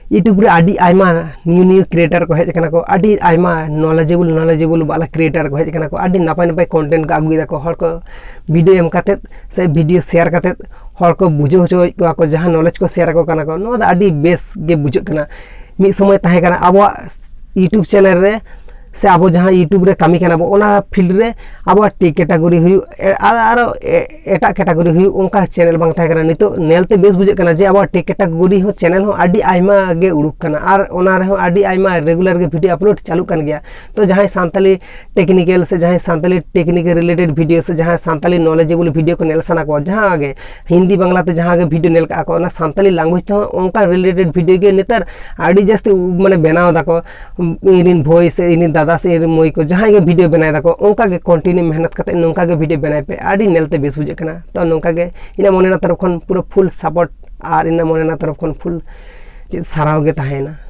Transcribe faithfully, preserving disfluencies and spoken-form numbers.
YouTube ᱨᱮ ᱟᱹᱰᱤ ᱟᱭᱢᱟ new new creator ᱠᱚ ᱦᱮᱡ ᱟᱠᱟᱱᱟ ᱠᱚ, ᱟᱹᱰᱤ ᱟᱭᱢᱟ knowledgeable knowledgeable ᱵᱟᱞᱟ creator ᱠᱚ ᱦᱮᱡ ᱟᱠᱟᱱᱟ ᱠᱚ, ᱟᱹᱰᱤ ᱱᱟᱯᱟᱭ ᱱᱟᱯᱟᱭ content ᱠᱚ ᱟᱹᱜᱩᱭᱮᱫᱟ ᱠᱚ, ᱦᱚᱲ ᱠᱚ video ᱮᱢ ᱠᱟᱛᱮᱫ ᱥᱮ video share ᱠᱟᱛᱮᱫ ᱦᱚᱲ ᱠᱚ ᱵᱩᱡᱷᱟᱹᱣ ᱦᱚᱪᱚᱭᱮᱫ ᱠᱚᱣᱟ ᱠᱚ, ᱡᱟᱦᱟᱸ knowledge ᱠᱚ share ᱟᱠᱚ ᱠᱟᱱᱟ ᱠᱚ, ᱱᱚᱣᱟ ᱫᱚ ᱟᱹᱰᱤ ᱵᱮᱥ ᱜᱮ ᱵᱩᱡᱷᱟᱹᱜ ᱠᱟᱱᱟ᱾ ᱢᱤᱫ ᱥᱚᱢᱚᱭ ᱛᱟᱦᱮᱸ ᱠᱟᱱᱟ ᱟᱵᱚᱣᱟᱜ YouTube channel ᱨᱮ ᱥᱮ ᱟᱵᱚ ᱡᱟᱦᱟᱸ YouTube ᱨᱮ ᱠᱟᱹᱢᱤ ᱠᱟᱱᱟ ᱵᱚ, ᱚᱱᱟ field ᱨᱮ ᱟᱵᱚᱣᱟᱜ tech category ᱦᱩᱭᱩᱜ, ᱮ-, ᱟᱨ ᱟᱨᱚ ᱮ-, ᱮᱴᱟᱜ category ᱦᱩᱭᱩᱜ, ᱚᱱᱠᱟ channel ᱵᱟᱝ ᱛᱟᱦᱮᱸ ᱠᱟᱱᱟ᱾ ᱱᱤᱛᱚᱜ ᱧᱮᱞᱛᱮ ᱵᱮᱥ ᱵᱩᱡᱷᱟᱹᱜ ᱠᱟᱱᱟ ᱡᱮ ᱟᱵᱚᱣᱟᱜ tech category ᱦᱚᱸ channel ᱦᱚᱸ ᱟᱹᱰᱤ ᱟᱭᱢᱟ ᱜᱮ ᱩᱰᱩᱠ ᱠᱟᱱᱟ ᱟᱨ ᱚᱱᱟ ᱨᱮᱦᱚᱸ ᱟᱹᱰᱤ ᱟᱭᱢᱟ regular ᱜᱮ video upload ᱪᱟᱹᱞᱩᱜ ᱠᱟᱱ ᱜᱮᱭᱟ᱾ ᱛᱚ ᱡᱟᱦᱟᱸᱭ ᱥᱟᱱᱛᱟᱞᱤ technical ᱥᱮ ᱡᱟᱦᱟᱸᱭ ᱥᱟᱱᱛᱟᱞᱤ technical related video ᱥᱮ ᱡᱟᱦᱟᱸᱭ ᱥᱟᱱᱛᱟᱞᱤ knowledgeable video ᱠᱚ ᱧᱮᱞ ᱥᱟᱱᱟ ᱠᱚᱣᱟ, ᱡᱟᱦᱟᱸ ᱜᱮ ᱦᱤᱱᱫᱤ ᱵᱟᱝᱞᱟ ᱛᱮ ᱡᱟᱦᱟᱸ ᱜᱮ video ᱧᱮᱞ ᱠᱟᱜᱼᱟ ᱠᱚ, ᱚᱱᱟ ᱥᱟᱱᱛᱟᱞᱤ language ᱛᱮᱦᱚᱸ ᱚᱱᱠᱟ related video ᱜᱮ ᱱᱮᱛᱟᱨ ᱟᱹᱰᱤ ᱡᱟᱹᱥᱛᱤ ᱩ-, ᱢᱟᱱᱮ ᱵᱮᱱᱟᱣ ᱫᱟᱠᱚ᱾ ᱤᱧ ᱨᱮᱱ ᱵᱷᱟᱹᱭ ᱥᱮ ᱤᱧ ᱨᱮᱱ ᱫᱟᱫᱟ ᱥᱮ ᱤᱧ ᱨᱮᱱ ᱢᱟᱹᱭ ᱠᱚ ᱡᱟᱦᱟᱸᱭ ᱜᱮ video ᱵᱮᱱᱟᱣ ᱫᱟᱠᱚ, ᱚᱱᱠᱟ ᱜᱮ continue ᱢᱮᱦᱱᱚᱛ ᱠᱟᱛᱮ ᱱᱚᱝᱠᱟ ᱜᱮ video ᱵᱮᱱᱟᱣ ᱯᱮ, ᱟᱹᱰᱤ ᱧᱮᱞᱛᱮ ᱵᱮᱥ ᱵᱩᱡᱷᱟᱹᱜ ᱠᱟᱱᱟ᱾ ᱛᱚ ᱱᱚᱝᱠᱟ ᱜᱮ ᱤᱧᱟᱹᱜ ᱢᱚᱱᱮ ᱨᱮᱱᱟᱜ ᱛᱚᱨᱚᱯ ᱠᱷᱚᱱ ᱯᱩᱨᱟᱹ full support ᱟᱨ ᱤᱧᱟᱹᱜ ᱢᱚᱱᱮ ᱨᱮᱱᱟᱜ ᱛᱚᱨᱚᱯ ᱠᱷᱚᱱ full ᱪᱮᱫ ᱥᱟᱨᱦᱟᱣ ᱜᱮ ᱛᱟᱦᱮᱸᱭᱮᱱᱟ᱾